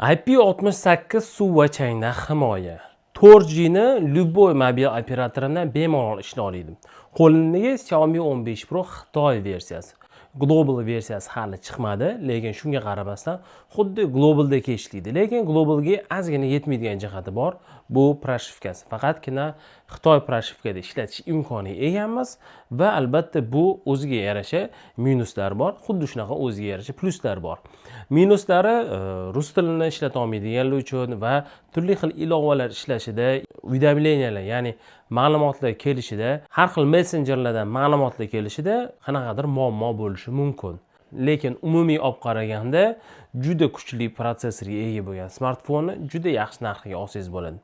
IP68 suv va changdan himoya. 4G ni любой mobil operatoridan bemalol ishlay oladi. Qo'limdagi Xiaomi 15 Pro Xitoy versiyasi. Global versiyasi hali chiqmadi, lekin shunga qaramasdan xuddi globaldek ishlaydi. Lekin globalga ozgina yetmaydigan jihati bor. Bu прошивка si. Faqatgina Xitoy прошивка da ishlatish imkoniga egamiz va albatta bu o'ziga yarasha minuslar bor. Xuddi shunaqa o'ziga yarasha plyuslar bor. Minuslari rus tilini ishlata olmaydiganlar uchun va turli xil ilovalar ishlashida, уведомления lar, ya'ni ma'lumotlar kelishida, har xil messenjerlardan ma'lumotlar kelishida qanaqadir muammo bo'lishi mumkin. Lekin umumiy olib qaraganda juda kuchli protsessorga ega bo'lgan smartfonni juda yaxshi narxiga olsangiz bo'ladi.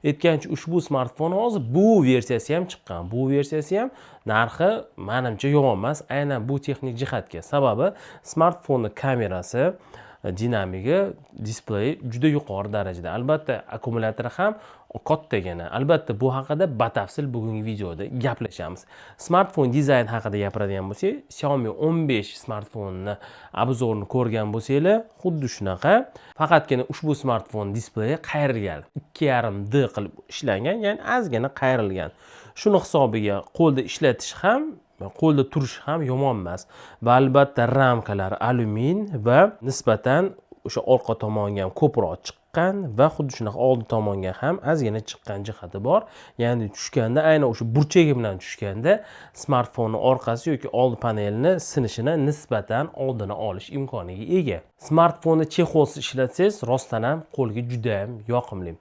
Aytgancha, ushbu smartfon hozir bu versiyasi ham chiqqan. Bu versiyasi ham narxi manimcha yomon emas, aynan bu texnik jihatga. Sababi smartfonni kamerasi, dinamigi, displeyi juda yuqori darajada. Albatta, akkumulyatori ham kattagina. Albatta, bu haqida batafsil bugungi videoda gaplashamiz. Smartfon dizayn haqida gapiradigan bo'lsak, Xiaomi 15 smartfonini обзор ini ko'rgan bo'lsanglar, xuddi shunaqa. Faqatgina ushbu smartfon displeyi qayrilgan. 2,5 D qilib ishlangan, ya'ni ozgina qayrilgan. Shuni hisobiga qo'lda ishlatish ham, qo'lda turishi ham yomon emas. Va albatta ramkalari alyumin va nisbatan o'sha orqa tomonga ham ko'proq chiqqan va xuddi shunaqa oldi tomonga ham ozgina chiqqan jihati bor. Ya'ni tushganda, aynan o'sha burchagi bilan tushganda smartfonni orqasi yoki oldi panelini sinishini nisbatan oldini olish imkoniga ega. Smartfonni чехол siz ishlatsangiz, rostdan ham qo'lga juda ham yoqimli.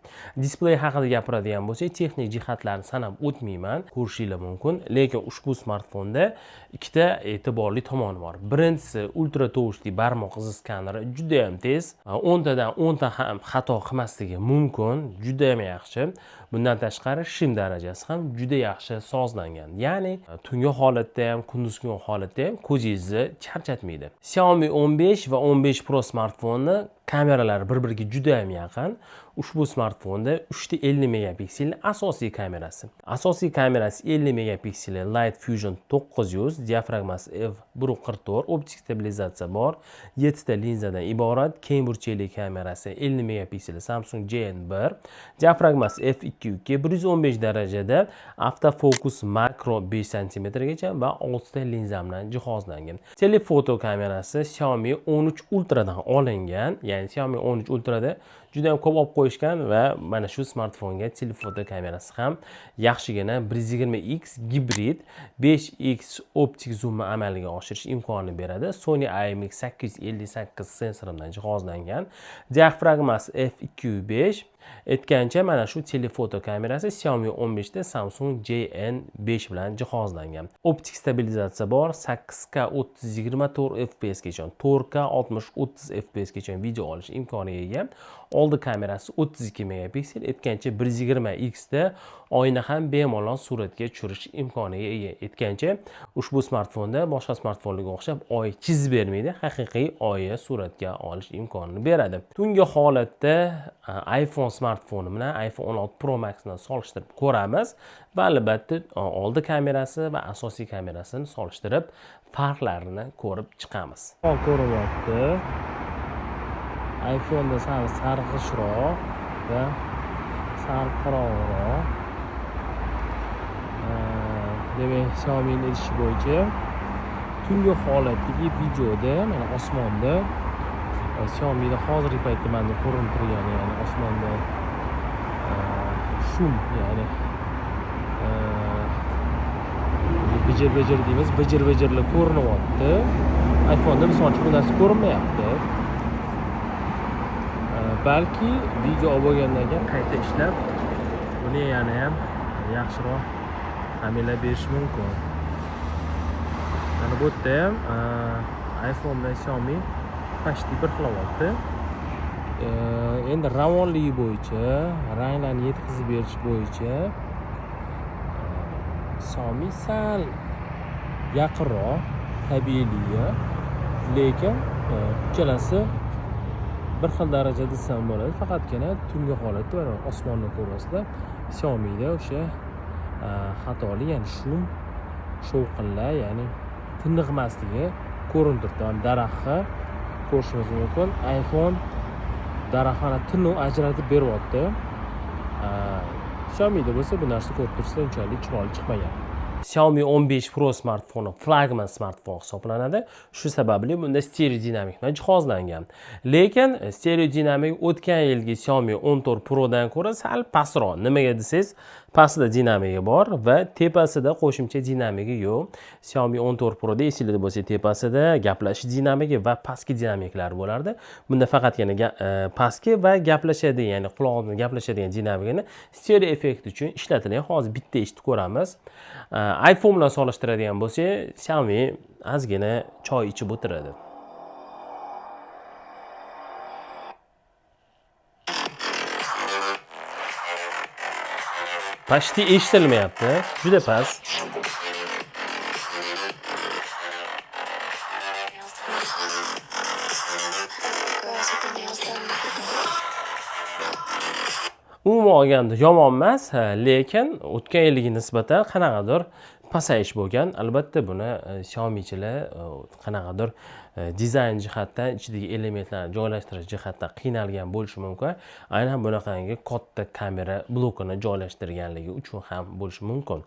Displey haqida gapiradigan bo'lsak, texnik jihatlarini sanab o'tmayman, ko'rishinglar mumkin. Lekin ushbu smartfonda ikkita e'tiborli tomoni bor. Birinchisi, ultra tovushli barmoq izi skaneri juda ham tez. 10 tadan 10 ta ham xato qilmasligi mumkin, juda ham yaxshi. Bundan tashqari, shim darajasi ham juda yaxshi sozlangan. Ya'ni tungi holatda ham, kunduzgi holatda ham ko'zingizni charchatmaydi. Xiaomi 15 va 15 Pro smartfonni kameralari bir-biriga juda ham yaqin. Ushbu smartfonda 3 ta 50 megapikselli asosiy kamerasi. Asosiy kamerasi 50 megapikselli Light Fusion 900, diafragmasi f1.44, optik stabilizatsiya bor, 7 ta linzadan iborat. Keng burchakli kamerasi 50 megapikselli Samsung JN1, diafragmasi f2.2, 115 darajada avtofokus, makro 5 santimetrgacha va 6 ta linza bilan jihozlangan. Telefoto kamerasi Xiaomi 13 Ultradan olingan, ya'ni Xiaomi 13 Ultrada juda ham ko'p olib qo'yishgan va mana shu smartfonga telefoto kamerasi ham yaxshigina 120x gibrid 5x optik zoomni amalga oshirish imkonini beradi. Sony IMX 858 sensori bilan jihozlangan. Diafragmasi f2.5. Aytgancha, mana shu telefoto kamerasi Xiaomi 15 da Samsung JN5 bilan jihozlangan. Optik stabilizatsiya bor, 8K 30 24 FPS gacha, 4K 60 30 FPS gacha video olish imkoniga ega. Oldi kamerasi 32 megapiksel, aytgancha 120x da oyna ham bemalol suratga tushirish imkoniga ega. Aytgancha, ushbu smartfonda boshqa smartfonlarga o'xshab oy chizib bermaydi, haqiqiy oyi suratga olish imkonini beradi. Tungi holatda iPhone smartfoni bilan iPhone 16 Pro Maxni solishtirib ko'ramiz va albatta oldi kamerasi va asosiy kamerasini solishtirib, farqlarini ko'rib chiqamiz. Ko'rinyapti. iPhone'da sal sarg'ishroq va sal qorong'iroq. Demak, Xiaomi'ning aytishi bo'yicha tungi holatdagi videoda mana osmonda Xiaomi'da hozirgi paytda manda ko'rinib turgani, ya'ni osmonda шум, ya'ni bijir bijir deymiz, bijir bijirlar ko'rinyapti. iPhone'da, misol uchun, bu narsa ko'rinmayapti. Balki video olib bo'lgandan keyin qayta ishlab, buni yana ham yaxshiroq ta'minlab berish mumkin. Mana bu yerda ham iPhone bilan Xiaomi почти bir xil olyapti. Endi ravonligi bo'yicha, ranglarni yetkazib berish bo'yicha Xiaomi sal yaqinroq tabiiyligiga, lekin ikkalasi bir xil darajada desam bo'ladi. Faqatgina tungi holatda mana osmonni ko'ryapsizlar, Xiaomi'da o'sha xatolik, ya'ni шум, shovqinlar, ya'ni tiniq emasligi ko'rinib turibdi. Mana daraxtni ko'rishimiz mumkin. iPhone Daraxtlarni tiniq ajratib beryapti. Xiaomi'da bo'lsa bu narsa ko'rib tursa unchalik chiroyli chiqmagan. Xiaomi 15 Pro smartfoni flagman smartfon hisoblanadi. Shu sababli bunda stereo dinamik bilan jihozlangan. Lekin stereo dinamik o'tgan yilgi Xiaomi 14 Pro dan ko'ra sal pastroq. Nimaga desangiz, pastida dinamigi bor va tepasida qo'shimcha dinamigi yo'q. Xiaomi 14 Proda esingizda bo'lsa tepasida gaplashish dinamigi va pastki dinamiklar bo'lardi. Bunda faqatgina pastki va gaplashadigan, ya'ni qulog'ini gaplashadigan dinamigini stereo effekt uchun ishlatilgan. Hozir bitta eshitib ko'ramiz. iPhone bilan solishtiradigan bo'lsak, Xiaomi ozgina choy ichib o'tiradi. Почти eshitilmayapti. Juda past. Girls with their nails done. Umuman olganda yomon emas, lekin o'tgan yilga nisbatan qanaqadir pasayish bo'lgan. Albatta buni Xiaomichilar qanaqadir dizayn jihatdan, ichidagi elementlarni joylashtirish jihatdan qiynalgan bo'lishi mumkin. Aynan bunaqangi katta kamera blokini joylashtirganligi uchun ham bo'lishi mumkin.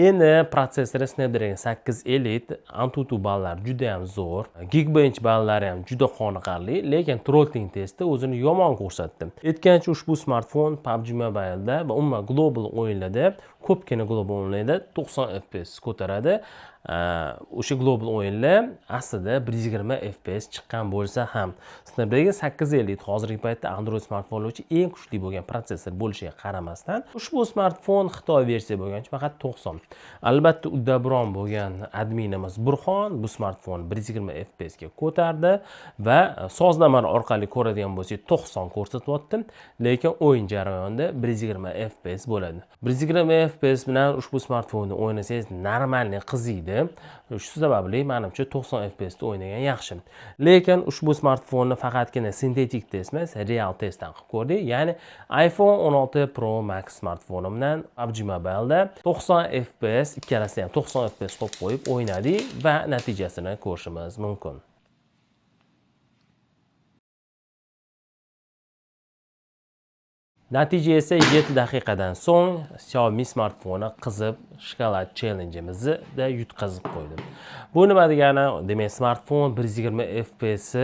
Endi protsessori Snapdragon 8 Elite, Antutu ballari juda ham zo'r, Geekbench ballari ham juda qoniqarli, lekin throttling testi o'zini yomon ko'rsatdi. Aytgancha, ushbu smartfon PUBG Mobile'da va umuman global o'yinlarda, ko'pgina global o'yinlarda 90 FPS ko'taradi. O'sha global o'yinlar aslida 120 FPS chiqqan bo'lsa ham, Snapdragon 8 Elite hozirgi paytda Android smartfonlar uchun eng kuchli bo'lgan protsessor bo'lishiga qaramasdan, ushbu smartfon Xitoy versiya bo'lgani uchun faqat 90. Albatta uddaburon bo'lgan adminimiz Burxon bu smartfonni 120 FPS ga ko'tardi va sozlamalar orqali ko'radigan bo'lsak 90 ko'rsatyapti, lekin o'yin jarayonida 120 FPS bo'ladi. 120 FPS bilan ushbu smartfonni o'ynasangiz normalniy qiziydi. Shu sababli menimcha 90 FPS da o'ynagan yaxshi. Lekin ushbu smartfonni faqatgina sintetik test emas, real testdan qilib ko'rdik. Ya'ni iPhone 16 Pro Max smartfoni bilan PUBG Mobile'da 90 FPS, ikkalasida ham 90 FPS qo'yib qo'yib o'ynadik va natijasini ko'rishimiz mumkin. Natija esa 7 daqiqadan so'ng Xiaomi smartfoni qizib shokolad challenge'imizni yutqazib qo'ydi. Bu nima degani? Demak, smartfon 120 FPS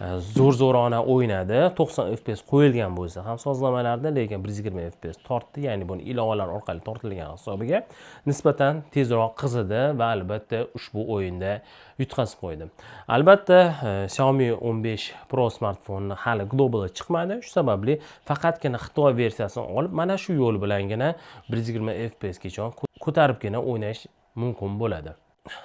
zo'r-zo'rona o'ynadi. 90 FPS qo'yilgan bo'lsa ham sozlamalarda, lekin 120 FPS tortdi. Ya'ni buni ilovalar orqali tortilgan hisobiga nisbatan tezroq qizidi va albatta ushbu o'yinda yutqazib qo'ydi. Albatta, Xiaomi 15 Pro smartfoni hali global chiqmadi. Shu sababli faqatgina Xitoy versiyasini olib, mana shu yo'l bilangina 120 FPS gacha ko'taribgina o'ynash mumkin bo'ladi.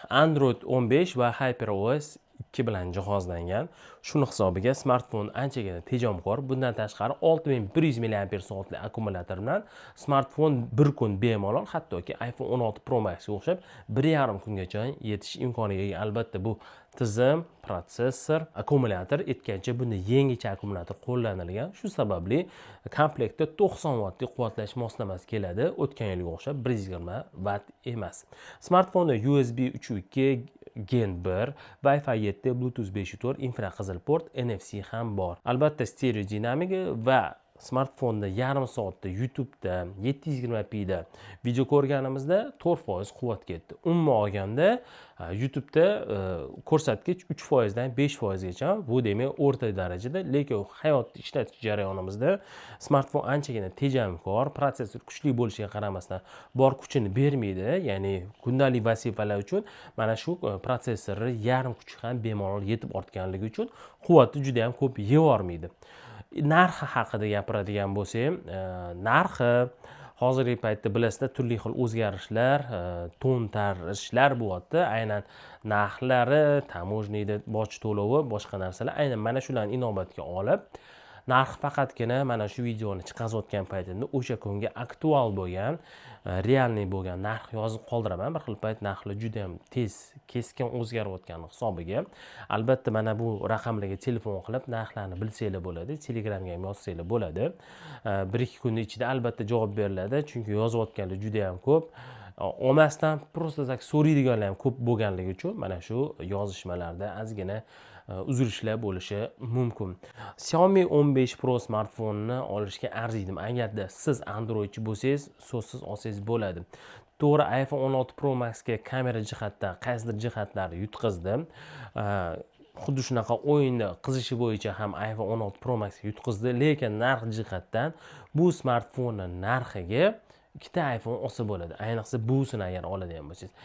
Android 15 va HyperOS 2 bilan jihozlangan. Shuni hisobiga smartfon anchagina tejamkor. Bundan tashqari 6100 milliamper soatli akkumulyator bilan smartfon bir kun bemalol, hattoki iPhone 16 Pro Max ga o'xshab 1,5 kungacha yetish imkoniga ega. Albatta bu tizim, protsessor, akkumulyator, aytgancha bunda yangicha akkumulyator qo'llanilgan. Shu sababli komplektda 90 vattlik quvvatlash moslamasi keladi. O'tgan yilga o'xshab 120 vatt emas. Smartfonda USB 3.2 Gen 1, Wi-Fi 7, Bluetooth 5.4, infraqizil port, NFC ham bor. Albatta stereo dinamigi va smartfonda yarim soatda YouTube'da 720p da video ko'rganimizda 4% quvvat ketdi. Umuman olganda YouTube'da ko'rsatkich 3% dan 5% gacha, bu demak o'rta darajada, lekin hayotda ishlatish jarayonimizda smartfon anchagina tejamkor, protsessor kuchli bo'lishiga qaramasdan bor kuchini bermaydi, ya'ni kundalik vazifalar uchun mana shu protsessorni yarim kuchi ham bemalol yetib ortganligi uchun quvvatni juda ham ko'p yevormaydi. Narxi haqida gapiradigan bo'lsak, narxi hozirgi paytda bilasizlar, turli xil o'zgarishlar, to'ntarishlar bo'lyapti. Aynan narxlari, таможня da boj to'lovi, boshqa narsalar, aynan mana shularni inobatga olib, narx faqatgina mana shu videoni chiqazayotgan paytimda o'sha kunga aktual bo'lgan, реальный bo'lgan narx yozib qoldiraman. Bir xil payt narxlar juda ham tez, keskin o'zgarayotgani hisobiga albatta mana bu raqamlarga telefon qilib narxlarni bilsanglar bo'ladi, Telegramga ham yozsanglar bo'ladi. 1-2 kunning ichida albatta javob beriladi, chunki yozayotganlar juda ham ko'p. Olmasdan просто так so'raydiganlar ham ko'p bo'lganligi uchun mana shu yozishmalarda ozgina Uzilishlar bo'lishi mumkin. Xiaomi 15 Pro smartfonini olishga arziydimi? Agarda siz Androidchi bo'lsangiz, so'zsiz olsangiz bo'ladi. To'g'ri, iPhone 16 Pro Maxga kamera jihatdan qaysidir jihatlari yutqizdi. Xuddi shunaqa o'yinni qizishi bo'yicha ham iPhone 16 Pro Max yutqizdi, lekin narx jihatdan bu smartfonni narxiga ikkita iPhone olsa bo'ladi, ayniqsa busini agar oladigan bo'lsangiz.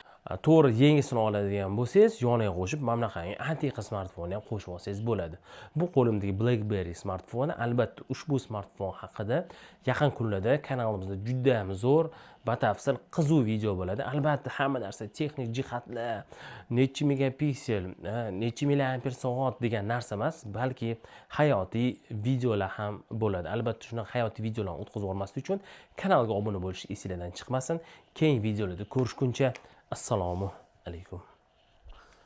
To'g'ri, yangisini oladigan bo'lsangiz, yoniga qo'shib mana bunaqangi antiqa smartfonni ham qo'shib olsangiz bo'ladi. Bu qo'limdagi BlackBerry smartfoni. Albatta, ushbu smartfon haqida yaqin kunlarda kanalimizda juda ham zo'r, batafsil, qiziq video bo'ladi. Albatta, hamma narsa, texnik jihatlar, nechi megapiksel, nechi milliamper soat degan narsa emas, balki hayotiy videolar ham bo'ladi. Albatta, shunaqa hayotiy videolarni o'tkazib yubormaslik uchun kanalga obuna bo'lish esinglardan chiqmasin. Keyingi videolarda ko'rishguncha, assalomu alaykum.